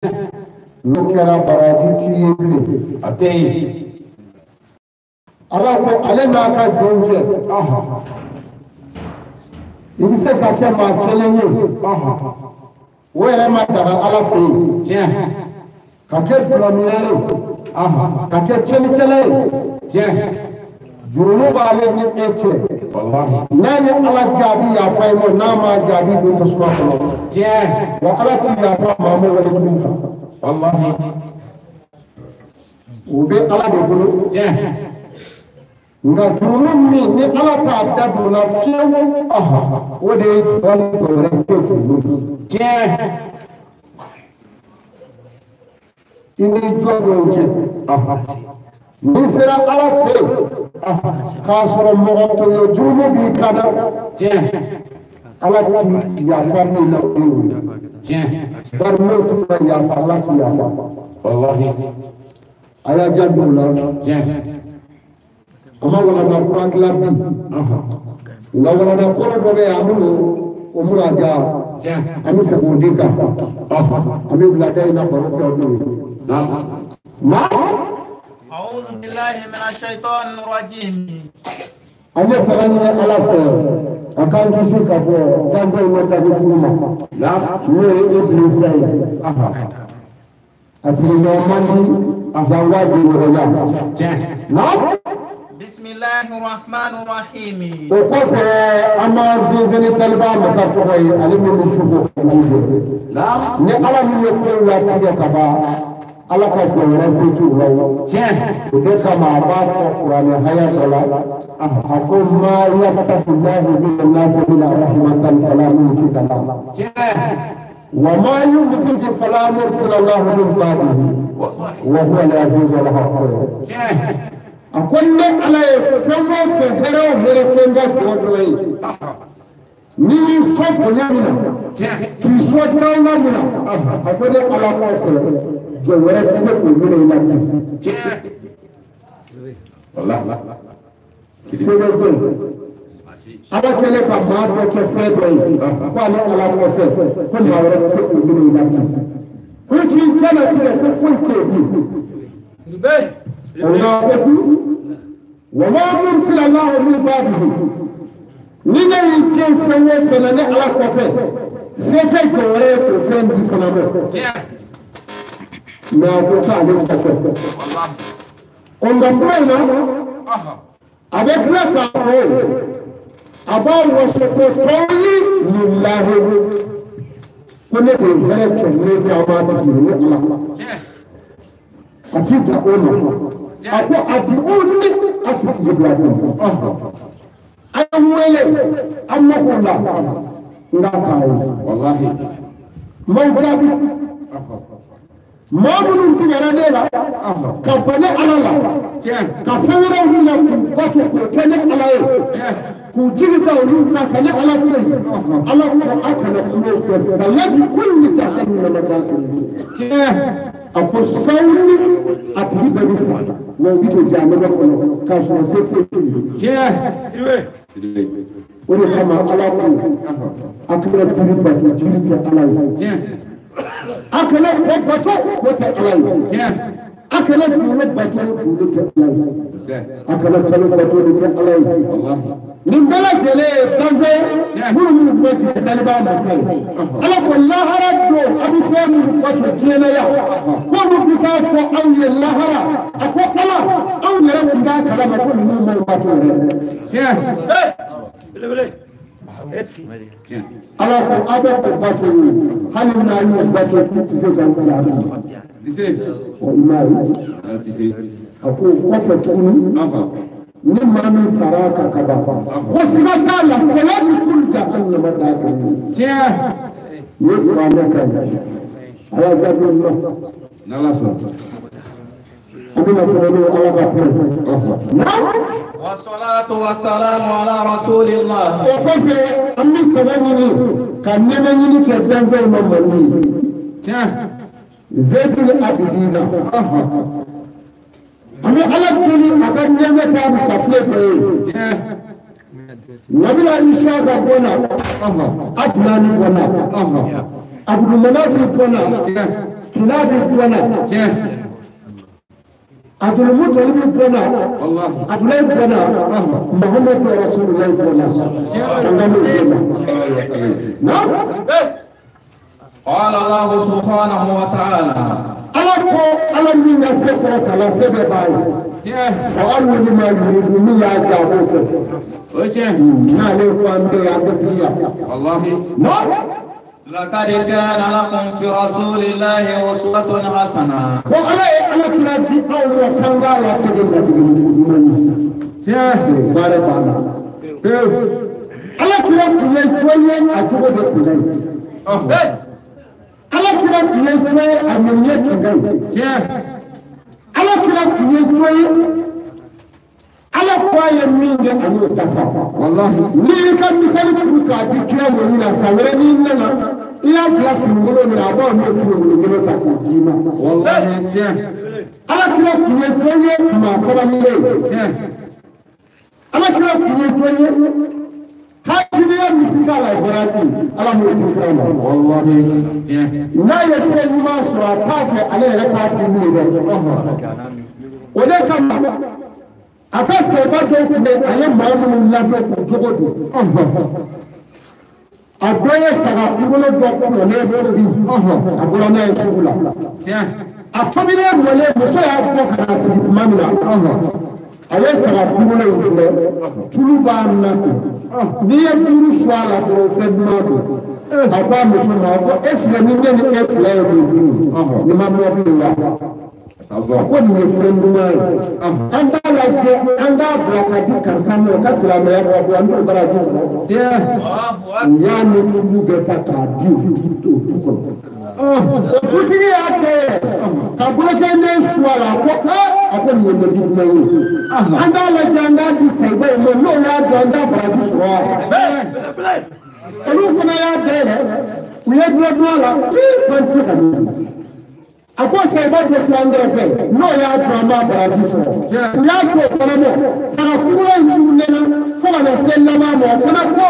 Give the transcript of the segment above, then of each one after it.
N'o kɛra baraji t'i ye bilen. A tɛ yen. Ala ko ale n'a ka jɔn cɛ. I bɛ se ka kɛ maa cɛlen ye. O yɛrɛ ma daga Ala fɛ yen. Tiɲɛ. Ka kɛ dɔlɔminɛ ye. Ka kɛ tiɲɛnikɛla ye. Tiɲɛ. Jurumu b'ale ni e cɛ. Walahi. N'a ye Ala jaabi yafa i ma, n'a m'a jaabi don tasuma kɔnɔ. Tiɲɛ. Wa Ala ti yafa maa ma walejugu kan. Walahi. O bɛ Ala de bolo. Tiɲɛ. Nka jurumu min ni Ala t'a da don o la fiyewu, o de ye jɔn ni jɔn wɛrɛ kɛ jurumu ye. Tiɲɛ. I ni jɔn dɔw cɛ. N'i sera Ala fɛ yen, k'a sɔrɔ mɔgɔ tɔɲɔ jurumu b'i kan na, Tiɲɛ. Ala ti yafa min na o ye o ye. Tiɲɛ. Bari n'o t'i ma yafa, Ala ti yafa. Walahi. A y'a janto o la. Tiɲɛ. A ma walanda kura dilan bi. Nka walanda kɔrɔ dɔ bɛ yen, an bɛn'o o muraja. Tiɲɛ. An bɛ segin o de kan. An bɛ wulada in na baro kɛ o n'o ye. Naam. Naam. أعوذ بالله من الشيطان الرجيم. An ye taga ɲini Ala fɛ a k'an kisi ka bɔ danfɛn in ma dabijugu ma. Naam. N'o ye Ibilisa ye. A sigiɲɔgɔn man di, jango a jɛɲɔgɔnya. Tiɲɛ. Naam. بسم الله الرحمن الرحيم. O kɔfɛ an b'an sinsin ni talibaa masa tɔgɔ ye, ale min bɛ su ko ka dugu jɛ. Naam. Ni Ala min ye kow latigɛ ka ban, Ala ka jɔn wɛrɛ se t'u la o. Tiɲɛ. O de kama a b'a fɔ kuranɛ haya dɔ la, a ko ma yaftahu lahu min nasi min rahmatan fala mumsika lahu. Tiɲɛ. Wa ma yumsik fala mursila lahu min ba'dihi. Walahi. Wa huwa al-azizu al-hakim. Tiɲɛ. A ko ne Ala ye fɛn o fɛn, hɛrɛ o hɛrɛ kɛ n ka jɔn dɔ ye, n'i y'i sɔn bonya min na, Tiɲɛ. k'i sɔn dawula min na, a ko ne Ala kɔfɛ jɔn wɛrɛ tɛ se k'o minɛ i la bi. Tiɲɛ. Walahi. Se bɛ jɔn ye. Ala kɛlen ka maa dɔ kɛ fɛn dɔ ye, ko ale Ala kɔfɛ ko maa wɛrɛ tɛ se k'o minɛ i la bi. Ko k'i jalatigɛ ko foyi tɛ yen bi. O la ko wa ma mursila lahu min ba'dihi. Ni ne y'i kɛ fɛn o fɛn na ne Ala kɔfɛ, se tɛ jɔn wɛrɛ ye k'o fɛn di fana ma. Tiɲɛ. Mɛ a ko k'ale kɔfɛ. Walahi. O nka kuma in na, a bɛ tila k'a fɔ, a b'a waso ko tɔli lillahi, ko ne de ye hɛrɛ cɛ ne caman tigi ye ne Ala. Tiɲɛ. A ti da o ma. A ko a di o ni a si tigi bila ko. A ye n wele, an mako la, n k'a k'a ye. Walahi. N b'aw jaabi. Maa minnu tigɛra ne la, ka bɔ ne Ala la, Tiɲɛ. ka fɛn wɛrɛw minɛ k'u bato k'o kɛ ne Ala ye, k'u jigi da olu kan ka ne Ala to yen, Ala ko a kana kuma o fɛ, saya bi kulli jahannama dakhilun. Tiɲɛ. A ko sawuli a tigi bɛɛ bɛ sa, wa u bɛ don jahanama kɔnɔ k'a sɔrɔ se foyi t'u ye. Tiɲɛ. O de kama Ala ko a kana jiri bato, jiri tɛ Ala ye. Tiɲɛ. A kana kɔ bato, kɔ tɛ Ala ye. Tiɲɛ. A kana dolo bato, dolo tɛ Ala ye. Tɛ. A kana kalo bato, nin tɛ Ala ye. Walahi. Nin bɛɛ lajɛlen ye danfɛn minnu b'u majigin dalibaa masa ye. Ala ko lahara don a bɛ fɛn minnu bato diɲɛ na yan, k'olu bɛ taa fɔ aw ye lahara. A ko Ala, anw yɛrɛ tun t'a kalama ko ninnu m'anw bato yɛrɛ. Tiɲɛ. Tiɲɛ. Ala ko aw bɛ k'o bato ye, hali n'a y'o bato k'u tɛ se k'aw jaabi. Tɛ se. Ɔ i m'a ye. Tɛ se. A ko o kɔfɛ tuguni, ni maa min sara a kan ka ban, ko siga t'a la, saya bi kulu jahannama dakhilun. Tiɲɛ. Nin ye kuranɛ kan ye. A y'a jaabi o la. N'Ala sɔnna. An bɛna tɛmɛ n'o Ala ka kuma ye. Naam. والصلاة والسلام على رسول الله. O kɔfɛ an bɛ tɛmɛ ɲini ka nɛmɛ ɲini kɛ danfɛn ma mandi ye. Tiɲɛ. Zedul Abidina. An bɛ Ala deli a ka nɛmɛ k'a safunɛ bɛɛ ye. Tiɲɛ. Nabila Isaka bɔnna, Adnani bɔnna, Abdulmanafi bɔnna, Tiɲɛ. Kila bɛ bɔ na. Abdul-Muttalib bɔ na. Abdulayi bɔ na. Muhammadu Rasulullahi bɔ na. Naam. قال الله سبحانه وتعالى. Ala ko ala min ka se kɔrɔ k'a la se bɛɛ b'a ye. Fa'alu lima yuridu min y'a ja a b'o kɛ. N'ale ko an bɛ yan an tɛ sigi yan. Naam. لقد كان لكم في رسول الله أسوة حسنة. Ko ala ye ala kira di aw ma k'an k'a ladege ladege ɲuman ye. Baara banna. Ala kira tun ye jɔn ye a cogo de tun ka ɲi. Ala kira tun ye jɔn ye a ŋaniya tun ka ɲi. Ala kira tun ye jɔn ye ala ko a ye min kɛ a y'o dafa. N'i y'i ka misali kuru k'a di kira ŋɔni na san wɛrɛ n'i nana i y'a bila finikolon min na a b'o n'o finikolon kelen ta k'o d'i ma. Ala kira tun ye jɔn ye maa sabalilen ye. Ala kira tun ye jɔn ye hajiriya misi k'a la zarati ala m'o di kira ma. N'a ye fɛn ɲuman sɔrɔ a t'a fɛ ale yɛrɛ k'a di min ye dɛ. O de kama a ka sɛba dɔw tun bɛ a ye maa minnu ladon k'u jogo don. A dɔ ye saga kunkolo dɔ kɔrɔlen tobi a bɔra n'a ye sugu la. A tobilen mɔlen muso y'a bɔ ka na sigi tuma min na a ye saga kunkolo in filɛ tulu b'a na n'i ye duuru su a la dɔrɔn fɛn duman don. A ko a muso ma ko est ce que ni ne ni e fila ye nin dun nin ma mɔ bilen wa? A ko nin ye fɛn duman ye an t'a lajɛ an k'a bila ka di karisa ma o ka silamɛya kɔ bɔ an t'o baraji sɔrɔ. U y'a ni tulu bɛɛ ta k'a di o du kɔnɔ. O dutigi y'a kɛ ka bolokɛnden su a la a ko a ko nin ye naji duman ye an t'a lajɛ an k'a di sayiba in ma n'o y'a dɔn an t'a baraji sɔrɔ wa? Olu fana y'a dayɛlɛ u ye dɔ dun a la k'an tɛ se ka nin dun. A ko sayiba dɔ filɛ an kɛrɛfɛ n'o y'a dɔn an b'a baraji sɔrɔ. U y'a to o fana ma saga kunkolo in turunnen fo ka na se laban ma o fana ko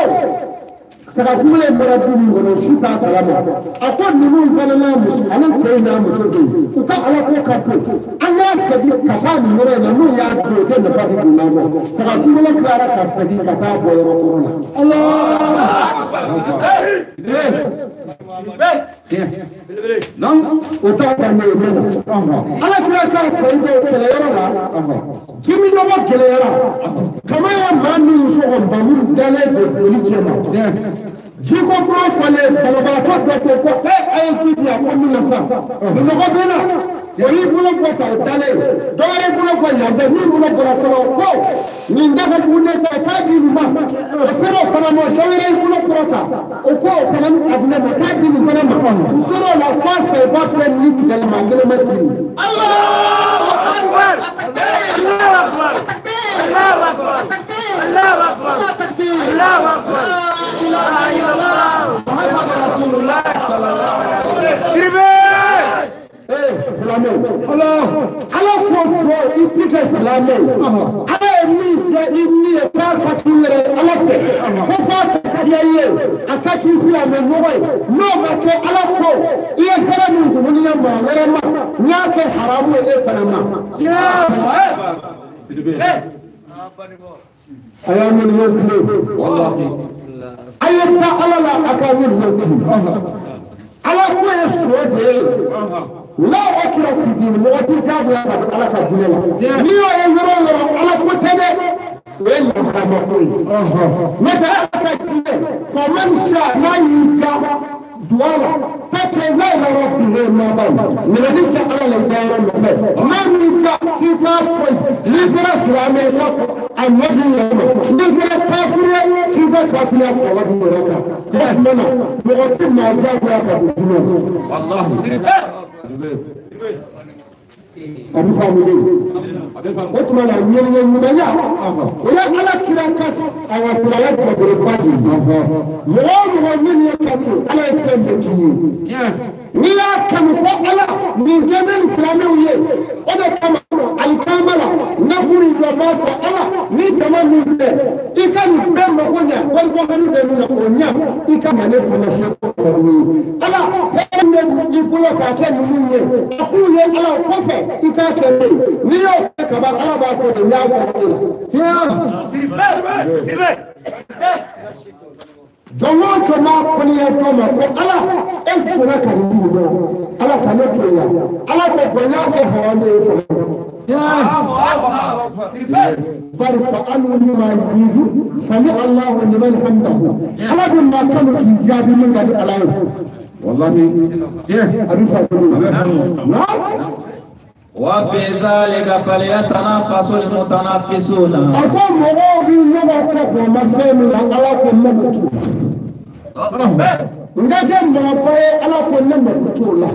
saga kunkolo in bɔra du min kɔnɔ su t'a kalama. A ko ninnu fana n'a muso ani cɛ in n'a muso bɛ yen u ka ala ko ka bon an k'a segin ka taa nin yɔrɔ in na n'u y'a dun o tɛ nafa bɛ don n'a ma. Saga kunkolo tilara ka segin ka taa bɔ yɔrɔ kɔrɔ la. O t'a daminɛ o mɛn na. Ala kira k'a sen dɔw kɛlɛyɔrɔ la kiminɔgɔ gɛlɛyara kama ye maa min sɔgɔ nbamuru dalen don joli cɛ ma. Jiko kura fɔlen banabaatɔ dɔ ko ko e a ye ji di yan ko min na sa minɔgɔ bɛ na o y'i bolo bɔ ta o dalen dɔ wɛrɛ bolo bɔ yan fɛ min bolo bɔra fɔlɔ ko nin da ka jugu ne ta ye k'a di nin ma o sera o fana ma dɔ wɛrɛ y'i bolo kɔrɔta o ko o fana a di ne ma k'a di nin fana ma u tora o la f'a sayiba filɛ ni tigɛli maa kelen ma di nin. Allahu Akbar! Allahu Akbar! Allahu Akbar! Allahu Akbar! Allahu Akbar! La ilaha illallah Muhammadur Rasulullah sallallahu alaihi wasallam. Silamɛw ala ko jɔ i ti kɛ silamɛ ye ala ye min kɛ i ni ye k'a ka k'i yɛrɛ ala fɛ ko f'a ka diya i ye a ka k'i silamɛ ɲɔgɔn ye n'o ma kɛ ala ko i ye hɛrɛ min kumuni na maa wɛrɛ ma n y'a kɛ haramu ye e fana ma. A y'a ɲininka tile a ye taa ala la a k'a ɲininka tile ala ko ye sɔ de ye. La wakira fi dini mɔgɔ ti jagoya ka don ala ka diinɛ la n'i y'o ye yɔrɔ o yɔrɔ ala ko tɛ dɛ o ye laharama ko ye n'o tɛ ala ka diinɛ faama ni sa n'a y'i ja duwa la ta kɛnza ila rabbihi maaba minɛni kɛ ala la i da yɔrɔ nɔfɛ n'a m'i ja k'i k'a to yen n'i kɛra silamɛ ye i ka a ɲɛ b'i yɛrɛ ma n'i kɛra kafiri ye k'i ka kafiriya kɔlɔlɔ b'i yɛrɛ kan o tuma na mɔgɔ ti maa jagoya ka don diinɛ la. A bɛ faamu de o tuma na ɲɛnɛmaya ɲumanya o ye ala kira ka awa siraya jɔyɔrɔba de ye mɔgɔ o mɔgɔ ɲɛnɛya ka di ala ye fɛn bɛɛ k'i ye n'i y'a kanu ko ala nin kɛ ne ni silamɛw ye o de kama alikama la nakuru dɔ b'a fɔ ala ni jama min filɛ i ka nin bɛɛ mako ɲɛ wariko hami bɛ min na o ɲɛ i ka ɲa ne fana sɛ kɔrɔ ye ala hɛrɛ min bɛ i bolo k'a k'a kɛ ninnu ye a k'u ye ala kɔfɛ i k'a kɛ ne ye n'i y'o kɛ kaban ala b'a fɔ de n y'a fɔ e la. Jɔn o jɔn b'a kɔniya dɔ ma ko ala e sɔnna ka nin di ma ala ka ne to yan ala ko bonya kɛ haramu ye fɔlɔ. Bari fa'alu lima yuridu sami Allahu liman hamdahu ala bɛ maa kanu k'i jaabi min ka di ala ye. Wallahi. A bɛ faamu. وفي ذلك فليتنافس المتنافسون. A ko mɔgɔw bɛ ɲɔgɔn kɔ k'o ma fɛn min na ala ko mako t'o la. N ka kɛ mɔgɔba ye ala ko ne mako t'o la.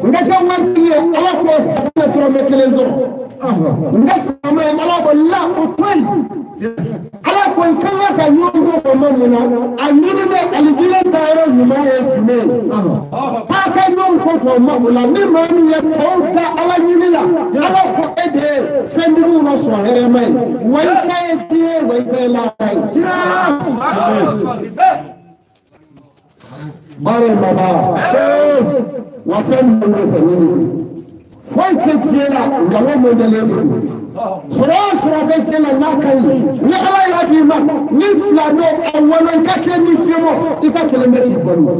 N ka kɛ waritigi ye ala ko safunɛ dɔrɔmɛ kelen sɔrɔ. N ka faama ye ala ko la o to yen. Ala ko i ka kan ka ɲɔgɔn dɔn o ma mun na a ɲini bɛ alijinɛ dayɔrɔ ɲuman ye jumɛn ye. K'a ka ɲɔgɔn kɔ k'o ma o la ni maa min ye tɔw da ala ɲini la ala ko e de ye fɛntigiw la sɔn hɛrɛma ye wa i ta ye diɲɛ wa i ta ye lahara ye. Baara in ma ban wa fɛn minnu bɛ fɛ ɲini foyi tɛ diɲɛ la nkalon mɔdɛlen de don. Sɔrɔ o sɔrɔ bɛ diɲɛ la n'a ka ɲi ni ala y'a d'i ma ni fila don a wolo i ka kɛ ni diɲɛ i ka kelen bɛ k'i balo.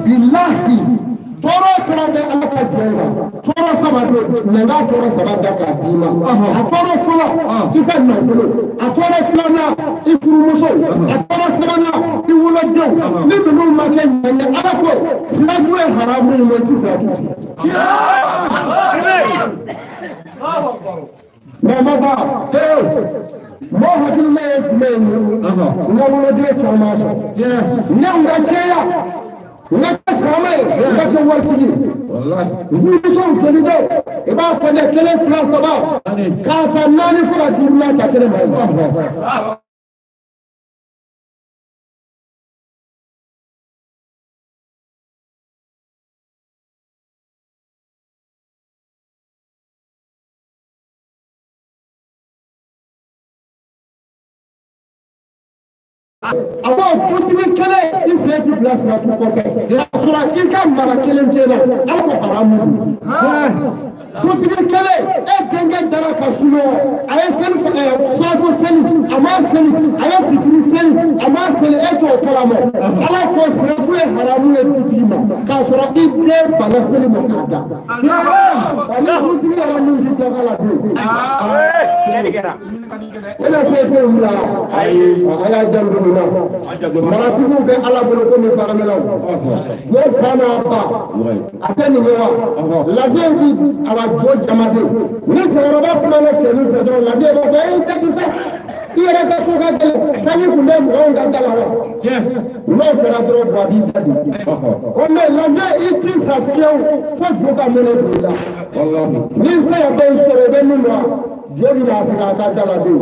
Bilahi tɔɔrɔ o tɔɔrɔ bɛ ala ka jɔn kan tɔɔrɔ saba don nka tɔɔrɔ saba da k'a d'i ma a tɔɔrɔ fɔlɔ i ka nafolo a tɔɔrɔ filanan i furumuso a tɔɔrɔ sabanan i wolodenw ni ninnu ma kɛ ɲuman ye ala ko siraju ye haramu ye i ti siraju tigɛ. Mɛ ma ban mɔgɔ hakilina ye jumɛn ye n ka woloden caman sɔrɔ ne n ka caya n ka kɛ faama ye n ka kɛ waritigi ye n furumusow joli bɛ i b'a fɔ ne kelen fila saba k'a ta naani fo ka duurunan ta kelen ma ye. A ko dutigi kelen i sen ti bila siratu kɔfɛ k'a sɔrɔ i ka mara kelen t'e la ala ko haramu don. Dutigi kelen e denkɛ dara ka sunɔgɔ a ye seli sɔfo seli a ma seli a ye fitiri seli a ma seli e t'o kalama ala ko siratu ye haramu ye dutigi ma k'a sɔrɔ i den bana seli ma k'a da. Wa ni dutigi yɛrɛ min ti dɔgɔ la bilen. E na se denw bila a y'a janto nin na. Maratigiw bɛ ala bolo komi baarakɛlaw. Jo fa n'a ba a tɛ nin ye wa lafiya bi awa jo jamaden ni cɛkɔrɔba kumana cɛnin fɛ dɔrɔn lafiya b'a fɔ e tɛ kisɛ i yɛrɛ ka ko ka gɛlɛn sanji kun bɛ mɔgɔw ka da la wa n'o kɛra dɔrɔn bɔ a b'i da de o mɛ lafiya i ti sa fiyewu fo jo ka mɛnɛ don i la ni saya bɛ i sɔrɔ i bɛ min dɔn jo bɛ na segin a ka da la don.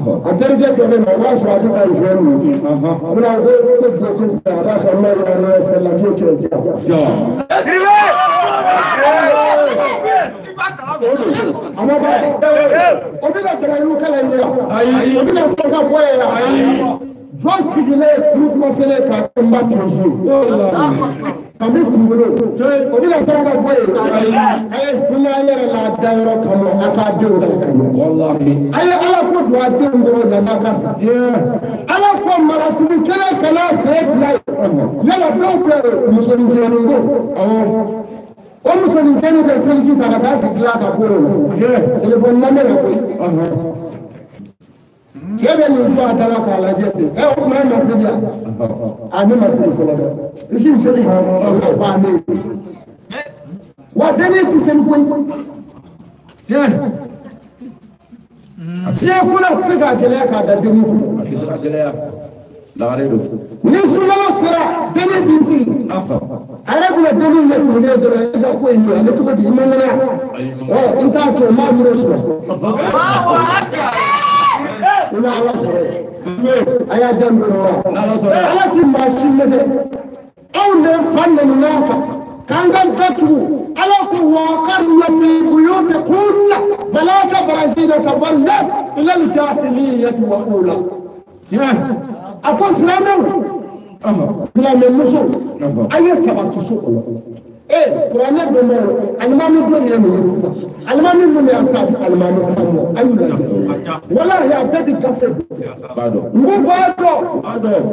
A terikɛ dɔ bɛ na o b'a sɔrɔ a bɛ ka zuwɛn min. A bɛna ko ko jo tɛ se a b'a fɔ n'o yɛrɛ yɛrɛ la k'o kɛ ja. A ma ban o bɛna dalayilu kalan ye wa o bɛna saraka bɔ ye wa jɔ sigilen kuru kɔfɛlen ka n ba piège kami kunkolo o bɛna saraka bɔ ye a ye hinɛ yɛrɛ la dayɔrɔ kama a k'a denw ka ɲɛ a ye ala ko don a denw kɔrɔ yan'a ka sa ala ko maratigi kelen kana sen bila yen yala dɔw bɛ musonin jɛni ko o musonin jɛni bɛ seliji ta ka taa sigi a ka bolo la telefɔni lamɛn la koyi. Cɛ bɛ nin jɔ a da la k'a lajɛ ten ɛ o tuma e ma seli yan a ne ma seli fɔlɔ dɛ i k'i seli o bannen wa denni ti seli koyi diɲɛ ko la tɛ se k'a gɛlɛya k'a da denni kun ni sunkalo sera denni b'i sigi a yɛrɛ bɛna denni ye kunkolo dɔrɔn i ka ko in ye ale cogo di i ma ŋɛnɛ ɔ i t'a to n b'a muru sɔrɔ. I ma ala sɔrɔ a y'a janto nin na ala ti maa si nɛgɛ anw de fa nɛni n'a kan k'an ka datugu ala ko wa qarna fi buyutikunna fala tabarajna tabarruj ila al-jahiliyyati wa ula. A ko silamɛw silamɛmuso a ye sabati so kɔnɔ Kuranɛ don bɛ alimami don ye nin ye sisan alimami mun y'a sa alimami kan bɔ a y'u lajɛ walahi a bɛɛ bi gafe don n ko b'a dɔn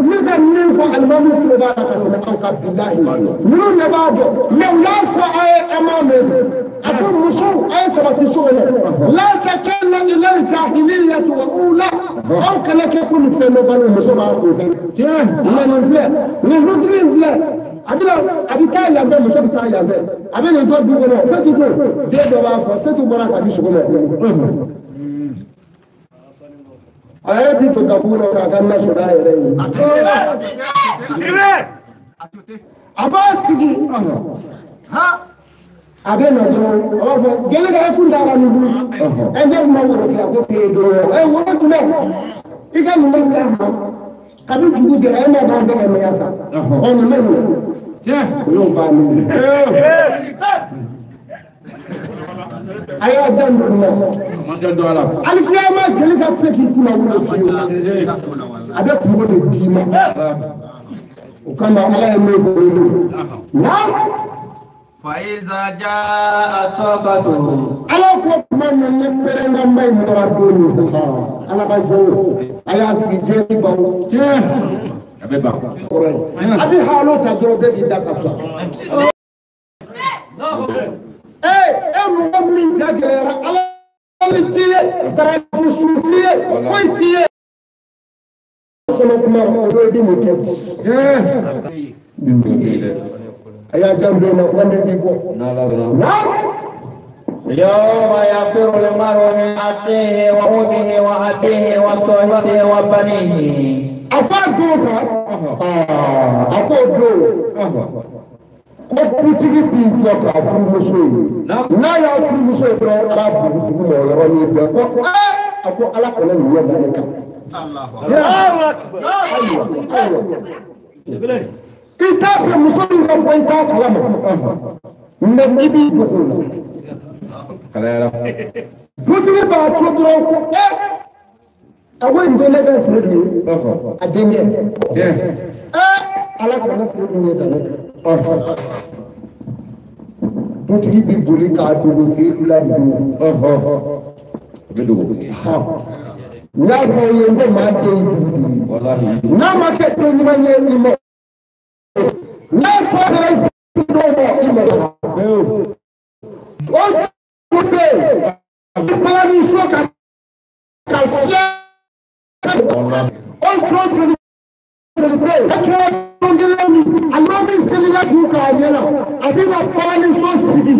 n bɛ ka min fɔ alimami tulo b'a la ka tɛmɛ aw kan bilahi ninnu de b'a dɔn mɛ u y'a fɔ a ye an m'a mɛn de a ko musow a ye sabati so kɔnɔ la takalla ila jahiliyyati wa ula aw kana kɛ ko nin fɛn dɔ balo muso b'a kun fɛ mɛ nin filɛ nin dutigi in filɛ a bɛna a bɛ taa yan fɛ muso bɛ taa yan fɛ a bɛ nin jɔ du kɔnɔ setu don den dɔ b'a fɔ setu bɔra kabi sɔgɔma a yɛrɛ b'i to gabugu la k'a ka na sɔrɔ a yɛrɛ ye a b'a sigi a bɛ na dɔrɔn a b'a fɔ jeli ka e kun taara nin bolo ɛ ne kun ma woro tila ko f'e ye don o woro jumɛn i ka nin bɛ bila han kabi dugu jɛra e ma dan tɛ ka mɛn sa ɔ nin bɛ ɲɛ o y'o bannen ye a y'a dan don nin na alikiyama jeli ka se k'i kunna wolo fiyewu a bɛ kungo de d'i ma o kama ala ye min fɔ o ye nka. فإذا جاء صوبته ala ko kuma min ne pɛrɛnkanba in bɔra don min sa ala ka jɔ a y'a sigi diɲɛ baw a bɛ ban kɔrɔ ye a bɛ halo ta dɔrɔn bɛɛ b'i da ka sa e mɔgɔ min ja gɛlɛyara ala ni t'i ye baraji sun t'i ye foyi t'i ye kɔnɔ kuma o don i bɛ mun kɛ a y'a jan don na ko ne b'i bɔ يوم يفر المرء من أخيه وأمه وأبيه وصاحبته وبنيه a ko a don sa a ko don ko dutigi b'i jɔ k'a furumuso ye n'a y'a furumuso ye dɔrɔn a b'a bugu dugu ma o yɔrɔnin bɛɛ ko a ko ala kana nin ɲɛ da ne kan. Ayiwa ayiwa i t'a fɛ muso min ka bɔ i t'a kalama mɛ i b'i dogo o la. Dutigi b'a to dɔrɔn ko a ko nin tɛ ne ka seyidu ye a denkɛ ala kana seyidu ye da ne kan. Dutigi bi boli k'a dogo seyidu la don. N y'a fɔ aw ye n ko maa den ye jugu de ye n'a ma kɛ den ɲuman ye i ma n'a tɔ sera i sigi dɔw ma i ma o jugu bɛ yen i bala ni so ka fiyɛ o jɔ joli bɛ yen a kɛra don kelen min a n'o bɛ seli la su k'a ɲɛna a bɛ na balani so sigi.